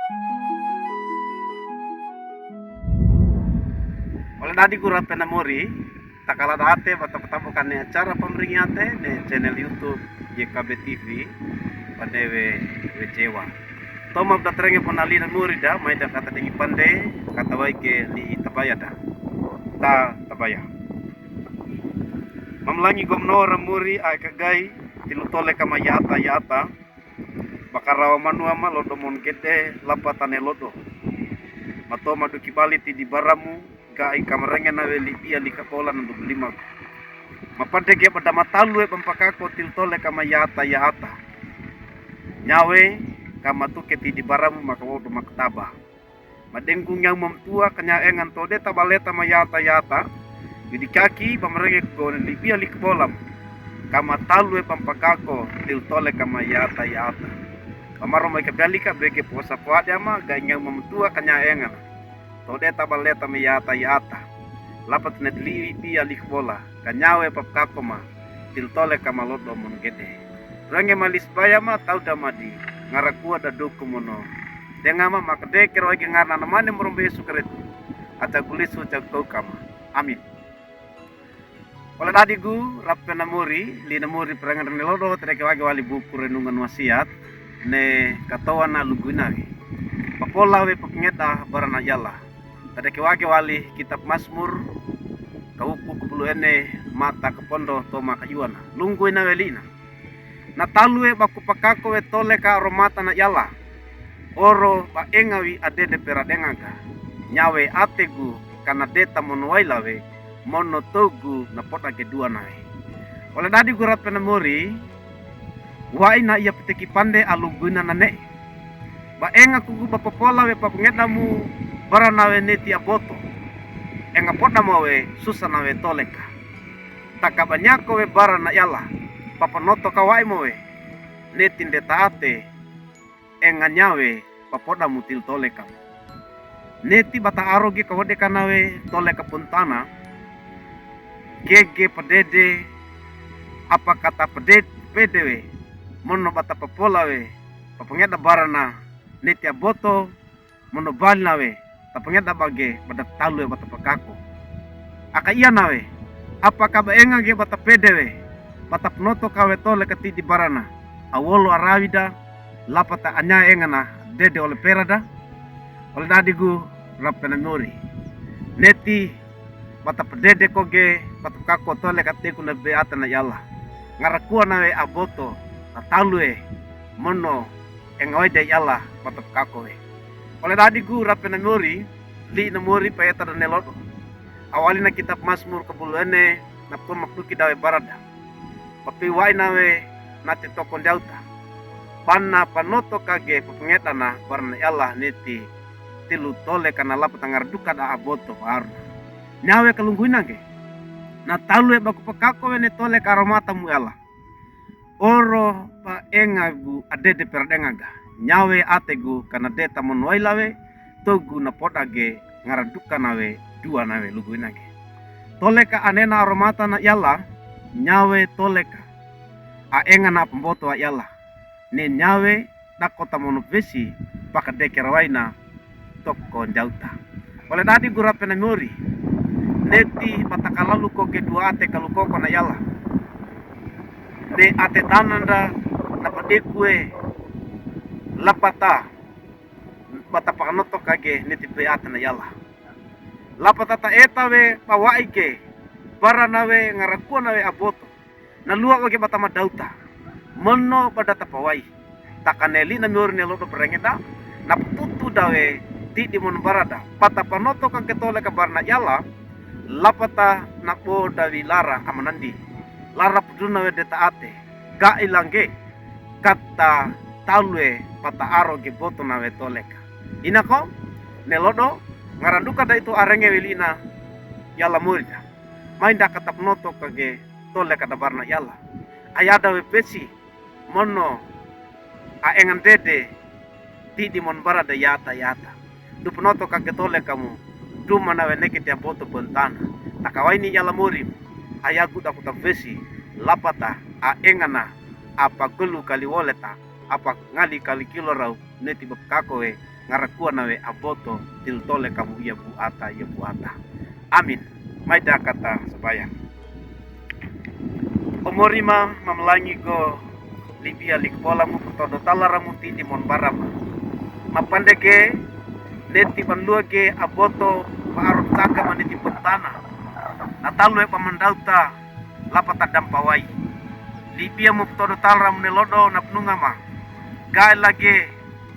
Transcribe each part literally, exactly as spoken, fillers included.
Ole dadi gu rape na mori, takala date bata patabukan ne acara pamringiate ne channel YouTube Y K B T V, pande we, we jewa. Toma bda trenge ponali na mori da, mai da kata degi pande, kata wai ke li tabaya da. Ta tabaya. Mamlangi gomno ra mori a kagai, tilu tole kama yata yata, bakarawa manua ma lodo mon gede, lapa tane lodo. Matoma du kibali ti di baramu, ga'i kamarenge nawe libia likapola na dublima. Mapade ge bada matalu e bampakako tilu tole kama yata yata. Nyawe, kama tuke ti di baramu maka wodo maktaba. Madenggu nyaw mamtua kanya engan tode tabaleta ma yata yata. Yudi kaki bamarenge ko libia likapolam. Kama talu e bampakako tilu tole kama yata yata. Bamaro mai kabiali ka bege posa poade ama ga'i nyaw mamtua kanya engan. Tode tabaleta ma yata yata. Lapa tane libia likapola. Kanyawe papkako ma, tilu tole kama lodo mon gede. Renge ma lisbaya ma tawda madi, ngarakua da duku mono. Denga ma makade kero ege ngarna namane morombe Yesu Kristo. Aca gulisu aca kau kama. Amin. Ole dadi gu, rape na mori, li na mori perengan rene lodo, tedeke wage wali buku renungan wasiat, ne katowa na lugu inawe. Papola we papngeda barana yala. Tedeke wage wali kitab Masmur, kawuku kapulu ene mata kapondo toma kayuana. Lunggu inawe lina. Na talu e baku pakako we tole ka aromata na yala. Oro baenga wi adede peradenga ga. Nyawe ate gu kana deta mono waila we, mono togu na poda ge dua nawe. Ole dadi gu rape na mori, waina ia peteki pande alunggu ina nane. Baenga kugu bapapola we papngeda mu barana we neti aboto. Enga poda ma we susa nawe tole ka. Taka banyako we barana yala, papanoto ka wai ma we, neti ndeta ate, enga nyawe, papoda mu tilu tole kama. Neti bata aro ge kawade kana we tole ka puntana, gege padede, apa kata pede, pede we, mono bata papola we, papngeda barana, neti aboto, mono bali nawe, tapngeda bage bada talu e bata pakako. Aka ia nawe, apa ka baenga ge bata pede we, bata pnoto ka we tole ka ti di barana, awolo arawi da, lapa ta anya enga na dede ole perada, ole dadi gu rape na mori. Neti, bata pedede ko ge, bata pakako tole ka teku na be ata na yala. Ngarakua nawe aboto, na talu e, mono, enga waida yala bata pakako we. Ole dadi gu rape na mori, li na mori paeta da ne lodo. Awali na kitab Masmur kapulu ene, na pun makduki dawe barada. Papi wai nawe nati toko ndauta. Pana panoto kage papngeda na barana yala neti tilu tole kana lapa ta ngarduka da aboto barna. Nyawe kalunggu ina ge. Na talu e baku pakako we ne tole ka aromata mu yala. Oro baenga gu adede peradenga ga. Nyawe ate gu kana deta mono waila we, togu na poda ge ngaraduka nawe dua nawe lugu ina ge. Tole ka anena aromata na yala, nyawe tole ka. Aenga na pamboto a yala. Ne nyawe dakota mono vesi, pakade kerawaina toko ndauta. Ole dadi gu rape na mori. Neti bata kalalu ko ge dua ate kaluko ko na yala. Ne ate tananda na padeku e lapa ta bata pakanoto kage neti be ata na yala. Lapa ta ta eta we pawai ge barana we ngarakua nawe aboto. Na lua wage bata madauta. Mono bada ta pawai. Taka ne li na mori ne lodo perengeda. Na pututu dawe ti di mon barada. Bata panoto kage tole ka barana yala. Lapa ta na bo dawi lara amanandi. Lara puduna we deta ate. Ga'i langge. Kata talu e bata aro ge boto nawe tole ka. Ina ko, ne lodo, ngaranduka da itu arenge we li na yala mori da. Mai nda kata pnoto kage tole ka da barana yala. Aya dawe pesi, mono, aenga ndede, ti di mon barada yata yata. Du pnoto kage tole kamu, duma nawe neke ti aboto bentana. Taka waini yala mori, aya gu dakuta vesi, lapa ta, aenga na, apa gelu kali wole ta, a pangali kalikilo raw, neti ba pekako we ngarakua nawe a boto tiltole kamo ia buata, ia buata. Amin. Mai dakata sabaya. O mori ma mamalangiko, libia likapola mo patodo tala ra mo tidi mon bara ma. Mapandege, neti ban luage a boto, paaron saga ma neti pantana. Na talu e pamandauta, lapata dampawai. Libia mo patodo tala ra mo ne lodo na penunga ma. Gae lage,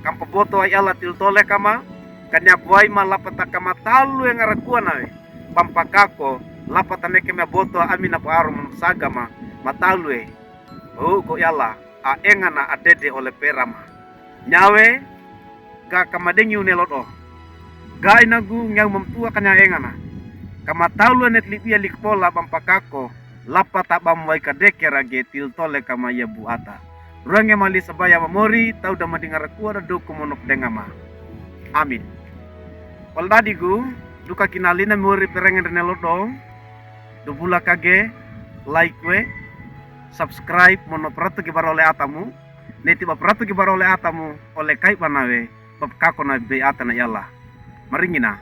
kam paboto ai ala tiltole kama, kania buai ma lapata kama talu e ngarakua nawe. Pampakako, lapata neke me boto ami na paaron saga ma, matalu e. O ko iala, a engana a dede ole pera ma. Nyawe, ga kamadengi une lodo. Ga inagu nyawe mamtua kanya engana. Kama talu e net libia likapola pampakako, lapata bamwai kadeke rage tiltole kama ia buata. Ruange mali sabaya mamori, tau da madingarakua da doko monok dengama. Amin. Pala dadigu, duka kinalina mori perengen rene lodo, dubula kage, like we, subscribe, mono peratu ki bara ole atamu, neti ba peratu ki bara ole atamu, ole kai banawe, ba pekako na bei ata na iala. Maringina.